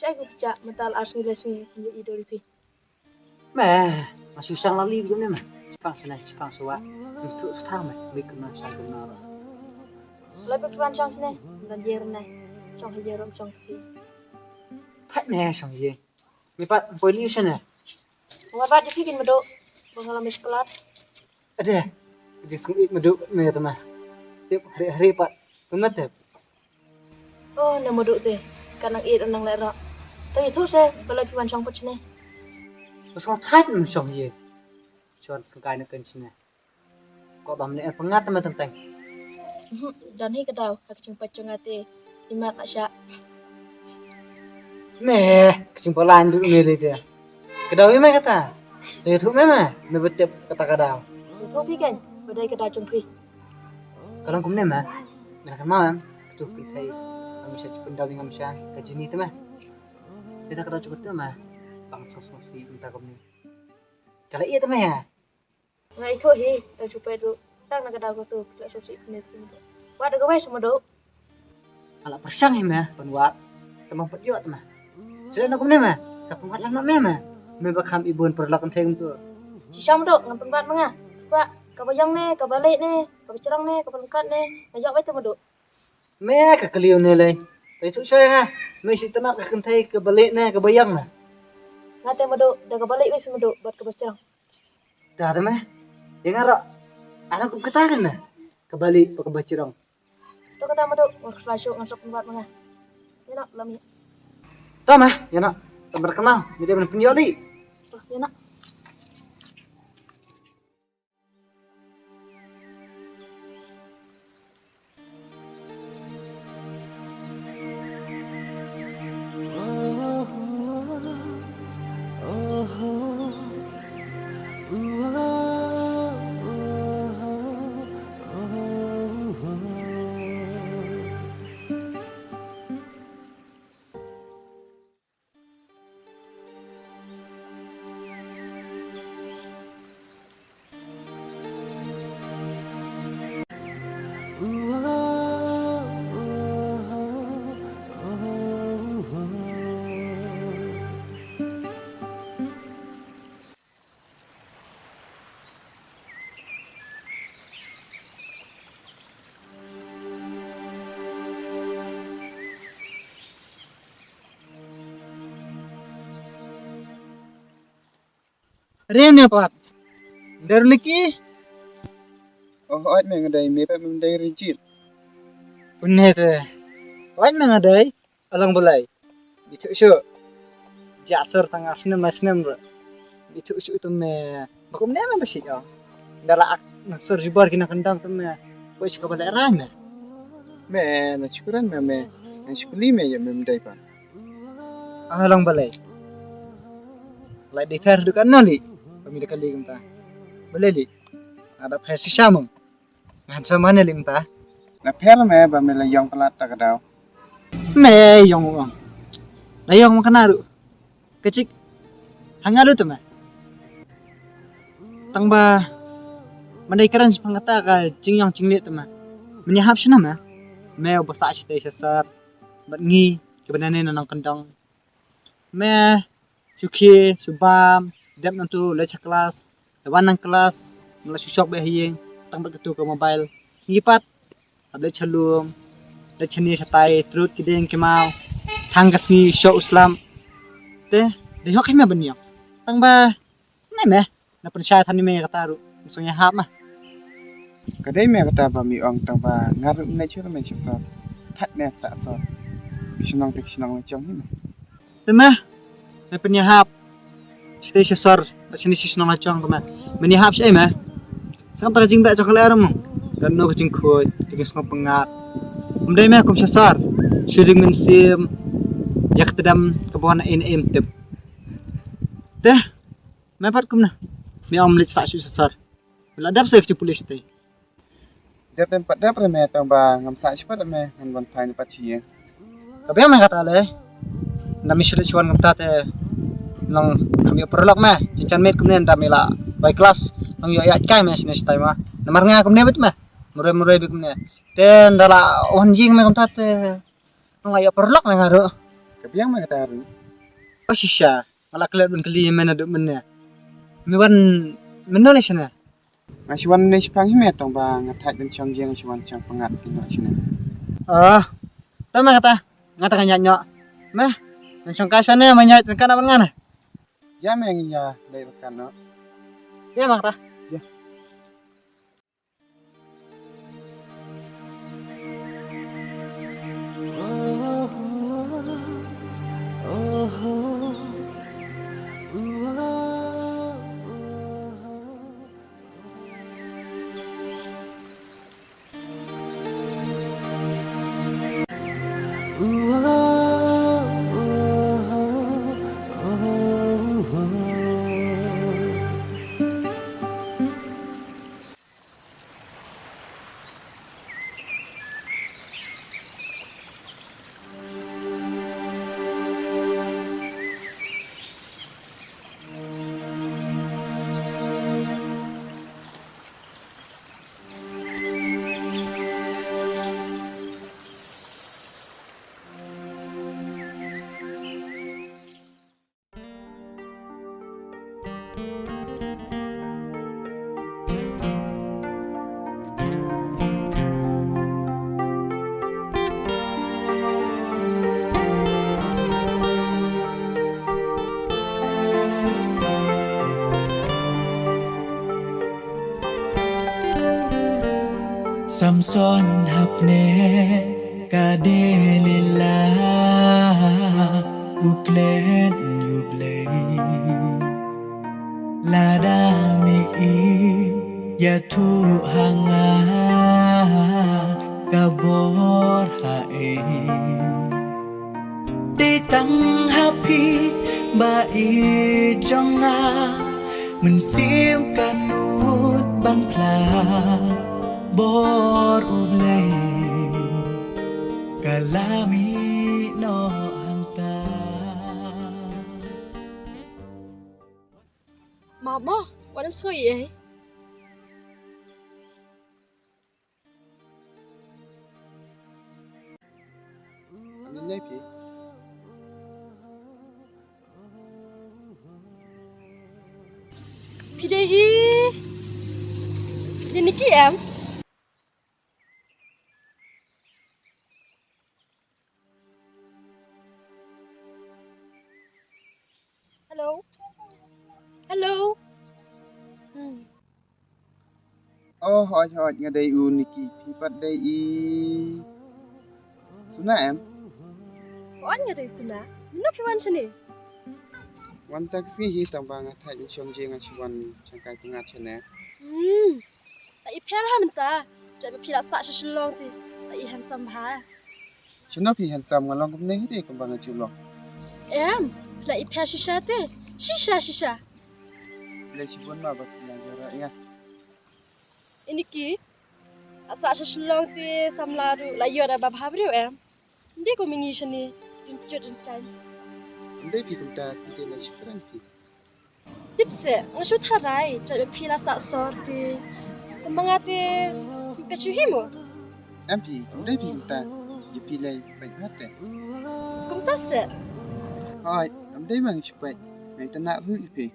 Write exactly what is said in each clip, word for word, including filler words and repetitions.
Ai ku kjat mynta ar sngi lai sngi ym ïohi dor ïa phi. Me, ma shu shang la li bun ne me. Shipang sene, shipang shuwa. Mtu sthang me, mi kumna shang kumna. Lai phi wan shang sene, dan jer ne. Shang hajer ram shang phi. Thai me shang ye. Mi pat poi li sene. Wa ba di phi kin madu. Bangala me shkolat. Ade, ji sung ik madu me tama. Tip hari hari pat. Kumna tip. Oh, na madu te. Kan nang ir nang lera. Te itu se, bala pi wan shong put sene. Bas kong thait mun shong ye. Shon sengkai na ken sene. Ko bam ne pengat tama tenteng. Mhm, dan hi kedau, ka kecing pacung ate. Imat nak syak. Me, kecing polan du me le te. Kedau me kata. Te itu me me, me betep kata kedau. Itu pi kan, bedai kedau cung pi. Ka long kumne ma, nga la kynmaw em, katu ka kynthei, ngam sha jupun daw ngam sha, ka Jenny te ma. Te da ka daw jukut te ma, bang sop sop si mynta kumne. Ka la ïa te ma ïa. Nga ithuh hi, daw jupun ruh, tang na ka daw katu, ka la sop si kumne te kumne. Wat da ka wei sama do. Nga la pyrshang hi ma, ban wad, te ma pat ïoh te ma. Sila na kumne ma, sa pynwad lang ma me ma. Me ba kham ibun pyrlok kynthei kumtu. Shisha ma do, ngam pynwad ma nga. Kwah, kaba ïong ne, kaba leh ne, kaba jrong ne, kaba lyngkot ne, nga ïoh wei te ma do. Me ka kylli ne lei. Te tu soi ha. Me shi tnat ka kynthei kaba leh ne kaba ïong ne. Nga te ma do, da kaba leh wei phi ma do, bad kaba jrong. Da te me. Ïa nga ro. Ana kum kata kan me. Kaba leh bad kaba jrong. To kata ma do, ngan khlai shuh ngan sop pynwad ma nga. Ïa no, lam ïa. To ma, ïa no. Tamar kynmaw, me dei ban pynïoh li. To, ïa no. Rem ne pat. Der liki. Oh, oi me nga dei me pat me dei rijit. Une te. Oi me nga dei. Alang balai. Bitu shu. Jasur tang asnem asnem re. Bitu shu tu me. Bakum ne me basi ya. Dala ak nasur jibar kina kendang tu me. Basi ka balai rang me. Me na syukuran me me. Na syukuli me ya me dei pat. Alang balai. Lai di fer dukan nali. Kami dekat li kumta. Balai li. Ada fer sisa mong. Ngan sa mane lim ta. Na pher me ba me la ïong palat ta ka daw. Me ïong ong. La ïong ma kana ruh. Ka chik. Hanga lu ta me. Tang ba. Mandai kran shi pang kata ka jingïong jingleh ta me. Mini hap shina me. Me ba sa shi te sha sar. Bat ngi. Ki banane na nong kendong. Me. Shu khie, shu bam, dep nang tu, leit sha klas, da wan nang klas, me la shu shok beh ha ïing, tang bad katu ka mobile. Ngi pat, hap leit sha lum, leit shane shatai, trud ki dieng ki maw, thang ka sngi, shoh u slap. Te, dei hok hi me ban ïong. Tang ba, nai me, na pynshai than ïa me kata ruh, ym sngewhap ma. Ka dei me kata ba mi ong tang ba, nga ruh me shu me shu sor. That me sa sor. Shnong te shnong me jong hi me. Te me, me pynïahap. Shatei sha sor, bad shane sha shnong la jong te me. Men ïahap shaei me. Sa kata ka jingbeh jong ka leh ruh mo. Kano ka jingkhuid, ka jingsngewpyngngad. Ym dei me kum sha sor. Shu ring mynsiem. Ïa ka tdem, kaba wan na ei na ei ym tip. Te, me pat kumno. Me ym leit sah shuh sha sor. Me la dep sa ïa ka jingpule shatei. Dep dep pat dep re me tang ba ngam sah shi pat re me ngan wan phai ne pat shi ïing. Ka biang me kata le. Nda me shu leit shu wan kumta te nang kham ïoh paralok me. Jingchan miet kumne nda me la bai klas nang ïoh ïaid kai me shane shatai ma. Namar nga kumne beit me. Muroi muroi beit kumne. Te nda la wan ïing me kumta te nang la ïoh paralok me nga ruh. Ka biang me kata ruh. O shisha, nga la klet ban kylli ïa me naduh mynne. Me wan mynno ne shane? Nga shu wan ne shipang hi me, tang ba nga thait ban shong jing, nga shu wan shong pyngngad ki noh shane. Ah, to me kata, nga ta ka ñiah ñiah. Me, ngan shong kai shane, me ñiah ryngkat na ban ngan. Ïa me ngi ïa dei ryngkat noh. Ïa me kata. Ïa. Samson hapne ka Delila u klet ïa U Blei. Lada me ïathuh ha nga ka bor ha ei. Dei tang ha phi ba i jong nga, mynsiem ka nud ban pla bor U Blei, ka la mih noh hangta. Mama, wat ym sngew ei. Ani nai phi. Phi dei i, dei Niki em? Hello. Hello. Hmm. Oh, hooid, hooid, nga dei u Niki, phi pat dei i Suna em? Hooid, nga dei Suna. Mynno phi wan shane? Wan ta ka sngi hi, tang ba nga thait ban shong jing, nga shu wan shong kai pyngngad shane. Hmm. Ta i pher ha mynta. Jait ba phi la sah sha Shillong te, ta i handsome bha. Shano phi handsome, nga long kumne hi te kumba nga ju long. Em, phi la i pher shisha te. Shisha, shisha. Phi la shibun ma ba phi la ïarap ïa nga. I Niki, la sah sha Shillong te samla ruh la ïoh da ba bha briew em. Ym dei kum i ngi shane, jynjut jynjang. Ym dei phi kumta, phi te la shiphrang phi. Tip seh, nga shu tharai, jait ba phi la sah sor te. Kumba nga te, ym peit shuh hi mo. Em phi, ym dei phi kumta, ïa phi lei peit bha te. Kumta seh. Hooid, ym dei ba nga shu peit, nga itynnad ruh ïa phi.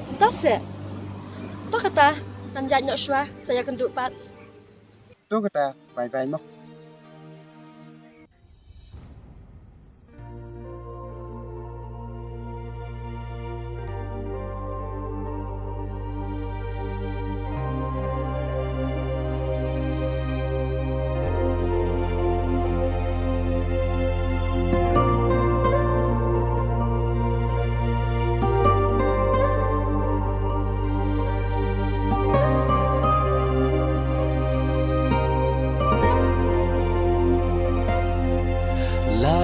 Kumta seh. To kata, ngan ïaid noh shuwa, sa ïakynduh pat. To kata, bye bye mo.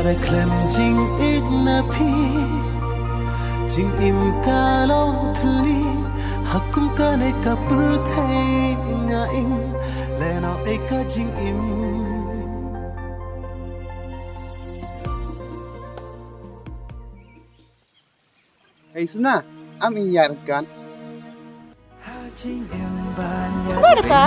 Khlem jingïeit na phi, jingim ka long thylli, ha kum kane ka pyrthei nga im, lehnoh ei ka jingim. Hei Suna, am ïa kan. Apa dah ka?